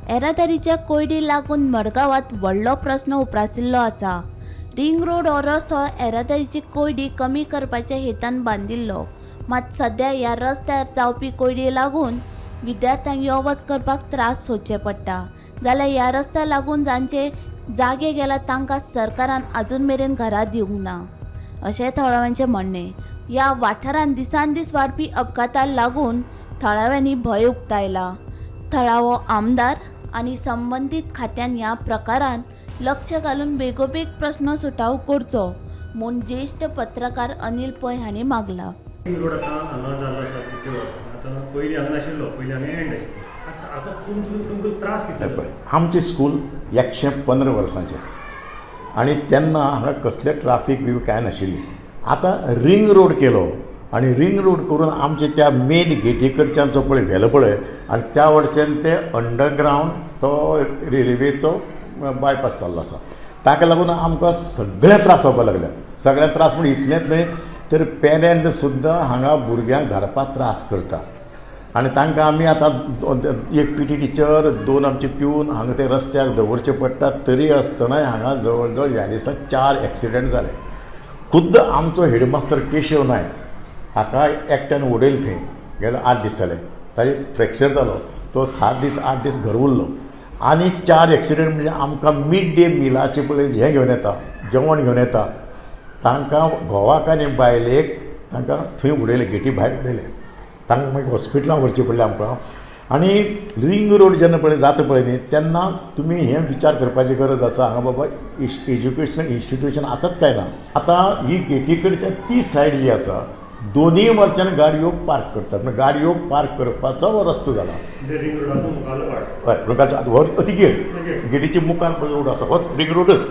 येरादारीच्या कोंयडी लागून मडगांवांत व्हडलो प्रस्न उप्रासिल्लो आसा. रिंग रोड हो रस्तो येरादारीची कोंयडी कमी करपाच्या हेतान बांदिल्लो. मात सध्या ह्या रस्त्यार जावपी कोंयडी लागून विद्यार्थ्यांक यो वच करपाक त्रास सोंसचे पडटा. जाल्यार ह्या रस्त्या लागून जांचे जागे गेला तांकां सरकारान अजून मेरेन घरां दिवंक ना, अशें थळाव्यांचें म्हणणें. ह्या वाठारांत दिसान दीस वाडपी अपघाताक लागून थळाव्यांनी भंय उक्तायला. थळावो आमदार आनी संबंदीत खात्यान ह्या प्रकारांत लक्ष घालून बेगोबेग प्रस्न सुटावो करचो म्हूण ज्येश्ठ पत्रकार अनिल पै हांणी मागला. रिंग रोड आतां हांगा जाल्लो आसा कितले वर्सां. आतां पयलीं हांगा नाशिल्लो, पयलीं हांगा एंड आशिल्लो. आतां आतां तुमचो तुमकां त्रास कितले पळय, आमचें स्कूल 115 वर्सांचें आनी तेन्ना हांगा कसलें ट्राफीक बी कांय नाशिल्ली. आतां रिंग रोड केलो आनी रिंग रोड करून आमचे त्या मेन गेटी कडच्यान जो पळय व्हेलो पळय आनी त्या वटच्यान ते अंडरग्रावंड तो रेल्वेचो बायपास जाल्लो आसा. ताका लागून आमकां सगळे त्रास जावपाक लागल्यात. सगळे त्रास म्हण इतलेंच न्हय तर पेरंट सुद्दां हांगा भुरग्यांक धाडपाक त्रास करता आनी तांकां आमी आतां एक पी टी टिचर, 2 आमचे प्यून हांगा ते रस्त्यार दवरचे पडटात. तरी आसतनाय हांगा जवळ जवळ ह्या दिसा 4 एक्सिडंट जाले. खुद्द आमचो हेडमास्तर केशव नायक हाका एकट्यान उडयले थंय गेले 8 दीस जाले. ताजे फ्रॅक्चर जालो, तो 7 दीस 8 दीस घर उरलो. आनी 4 एक्सिडंट म्हणजे आमकां मिड डे मिलाचे पळय हें घेवन येता, जेवण घेवन येता, तांकां घोवाक आनी बायलेक तांकां थंय उडयले, गेटी भायर उडयले. तांकां मागीर हॉस्पिटलान व्हरचें पडलें आमकां. आनी रिंग रोड जेन्ना पळय जाता पळय न्ही तेन्ना तुमी हें विचार करपाची गरज आसा हांगा बाबा एज्युकेशनल इन्स्टिट्युशन आसत काय ना. आतां ही गेटी कडच्यान ती सायड जी आसा दोनूय वटच्यान गाडयो पार्क करतात, म्हणजे गाडयो पार्क करपाचो हो रस्तो जाला. रिंग रोडाचो मुखारलो पार्ट. हय, मुखारचो हो अती गेट, गेटीच्या मुखार पळय रोड आसा होच रिंग रोडच.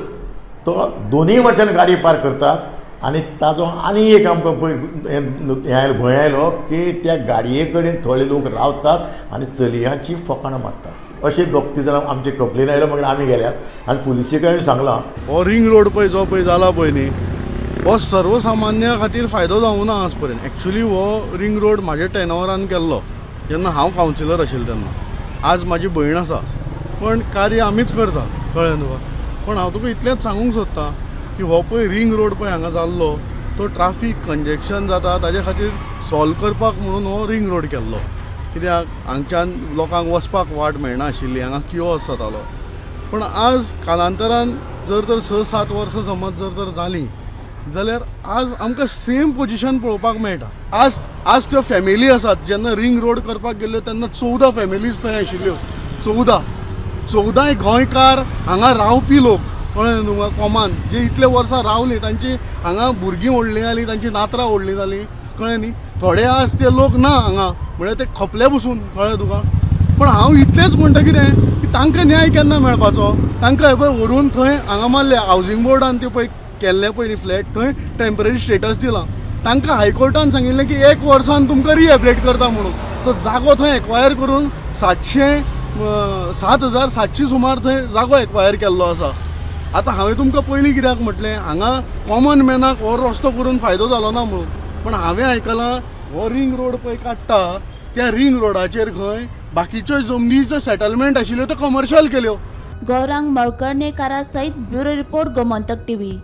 तो दोनूय वटच्यान गाडी पार्क करतात आनी ताजो आनी एक आमकां हें आयलो, भंय आयलो की त्या गाडये कडेन थोडे लोक रावतात आनी चलयांची फकाणां मारतात. अशें 2 3 जाणां आमचे कंप्लेन आयलो, मागीर आमी गेल्यात आनी पुलिसेक हांवें सांगलां. हो रिंग रोड पळय जो पळय जाला पळय न्ही हो सर्वसामान्या खातीर फायदो जावंक ना आज पर्यंत. एक्चुली हो रिंग रोड म्हाज्या टेनवरान केल्लो जेन्ना हांव कावन्सिलर आशिल्लो तेन्ना. आज म्हाजी भयण आसा पण कार्य आमीच करता, कळ्ळें तुका. पण हांव तुका इतलेंच सांगूंक सोदतां की हो पळय रिंग रोड पळय हांगा जाल्लो तो ट्राफीक कंजेक्शन जाता ताजे खातीर सॉल्व करपाक म्हणून हो रिंग रोड केल्लो. कित्याक हांगच्यान लोकांक वचपाक वाट मेळना आशिल्ली, हांगा किओस जातालो. पण आज कालांतरान जर तर 6-7 वर्सां समज जर तर जालीं जाल्यार आज आमकां सेम पोजिशन पळोवपाक मेळटा. आज आज त्यो फॅमिली आसात जेन्ना रिंग रोड करपाक गेल्ल्यो तेन्ना 14 फॅमिलीज थंय आशिल्ल्यो. 14 गोंयकार हांगा रावपी लोक, कळ्ळें न्हू तुका, कॉमन जे इतले वर्सां रावली तांची हांगा भुरगीं व्हडलीं जालीं, तांची नातरां व्हडलीं जालीं, कळ्ळें न्ही. थोडे आज ते लोक ना हांगा, म्हळ्यार ते खपले बसून, कळ्ळें तुका. पण हांव इतलेंच म्हणटा कितें की तांकां न्याय केन्ना मेळपाचो. तांकां हे पळय व्हरून थंय हांगा मारले हावजींग बोर्डान ते पळय केल्ले पळय न्ही फ्लॅट, थंय टेंपररी स्टेटस दिलां. तांकां हायकोर्टान सांगिल्लें की 1 वर्सान तुमकां रिहेबिलिटेट करता म्हणून. तो जागो थंय एक्वायर करून 7,700 सुमार थंय जागो एक्वायर केल्लो आसा. आतां हांवें तुमकां पयलीं कित्याक म्हटलें हांगा कॉमन मॅनाक हो रस्तो करून फायदो जालो ना म्हणून. पण हांवें आयकलां हो रिंग रोड पळय काडटा त्या रिंग रोडाचेर खंय बाकीच्यो जमनीचो सेटलमेंट आशिल्ल्यो त्यो कमर्शियल केल्यो. गौरांग मळकर्णेकारा सहित ब्युरो रिपोर्ट, गोमंतक टीव्ही.